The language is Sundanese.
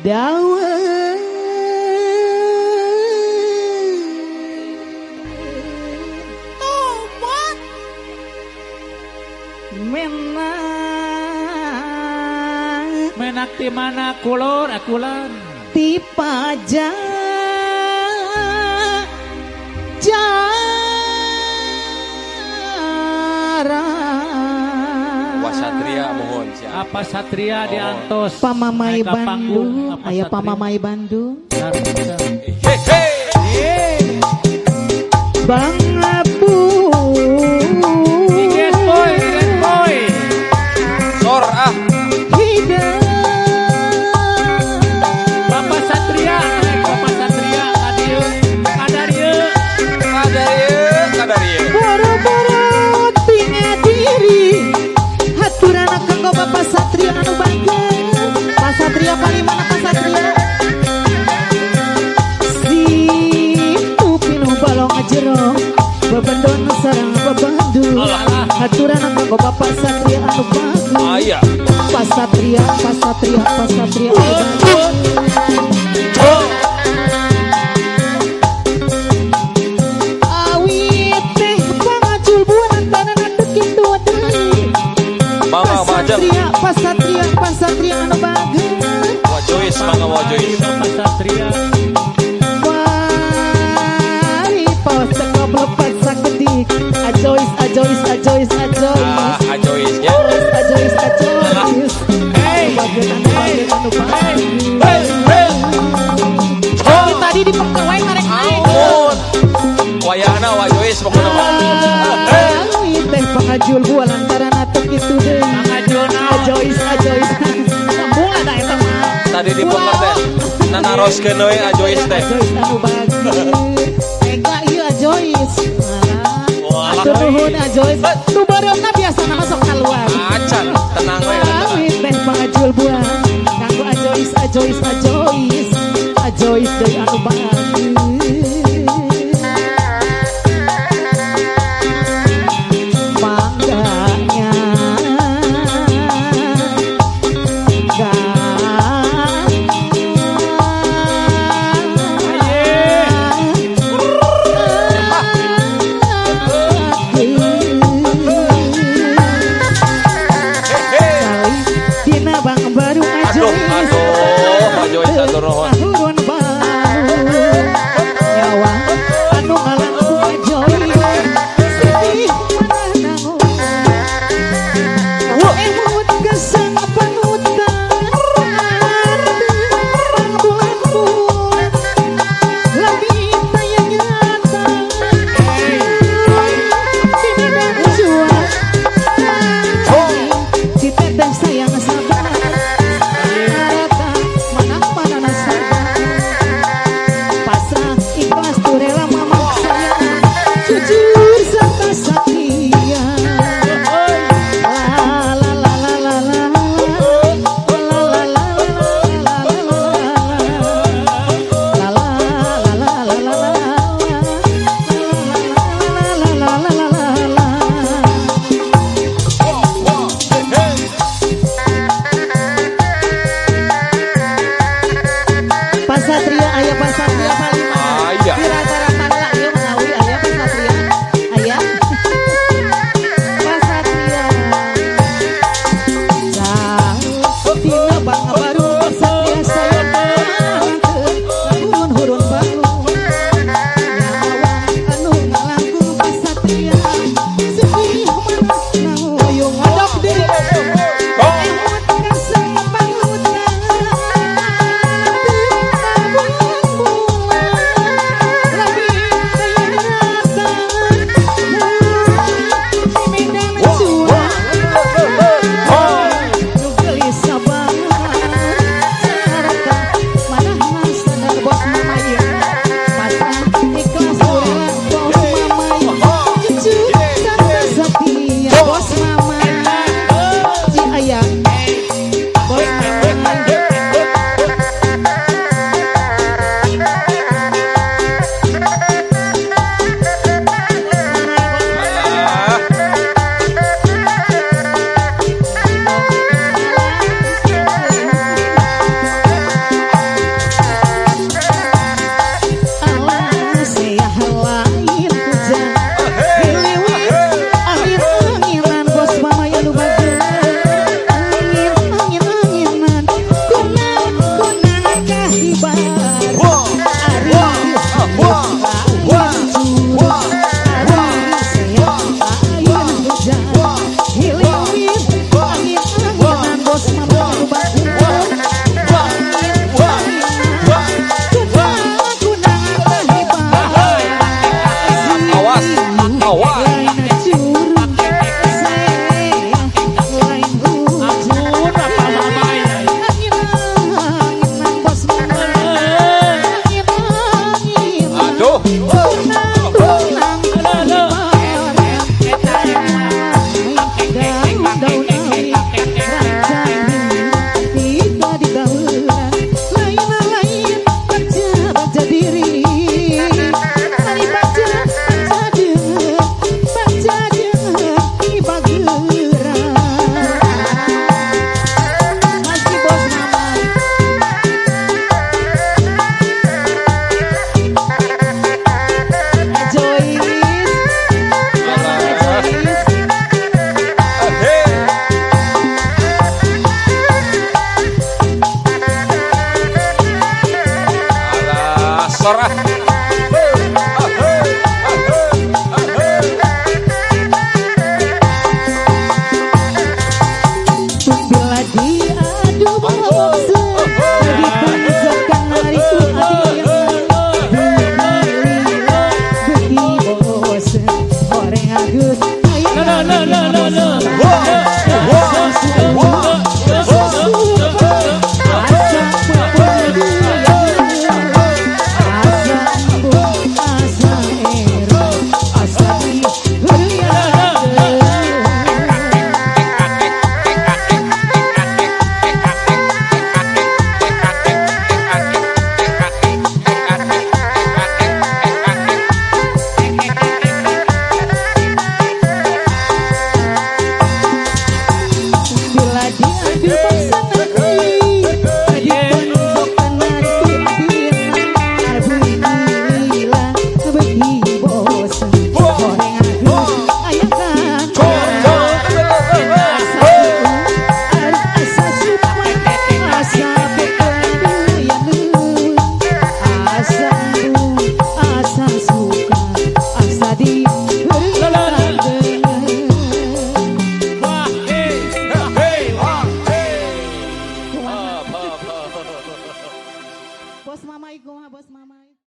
Dawa tobat menak menak di mana kulon akulan ti pajak jaran. Satria mohon siap. Apa Satria oh. Diantos Pamamai Bandung, aya Pamamai Bandung. Hey, Bang Abu. Yes boy, yes boy. Sor ah. Bapak Satria, Bapak Satria kadieu, kadarieu. Kadarieu, kadarieu. Boro-boro tinggal diri. Haturana kanggo Bapak Satria anu bager. Pak Satria paling mana Pak Satria? Situ pinuh balong jero, bebendon sareng bebandu. Haturana kanggo Bapak Satria anu bager. Aya. Pak Satria, Pak Satria, Pak Satria anu bager. Awi teh pangacul buan tanana teu kitu deui. Mama Satria, Pak Satria, Pak Satria anu bager. Wajois, mangga wajois. Pak Satria. Mari paos cekop lepat sakedik. Ajois, ajois, ajois, ajois. Ah, ajois ya. Ajois, ajois. Hey, bager anu bager anu bager. Hey, hey. Tadi di pekewai karek naik. Wayahna wajois pokona mah. Awi teh pangajul buah lantaran teu kitu deui. Ajois, ajois. Sambung ada eta mah. Tadi di poker teh nanaroskeun we ajois teh. Ajois anu bager. Ega ieu ajois. Atur nuhun ajois. Nu beureumna biasana mah sok kaluar. Acan, tenang we. Awi teh pangajul buah. Kanggo ajois, ajois, ajois. Ajois deui anu bager. Sayang sabar, mana mana nasib. Motor ah. Bila diadu bosen ditunjukkan hariku adi beki bosen goreng agus La la la la la. Wah, hey, hey, wah, hey. Bos mama iku, bos mama.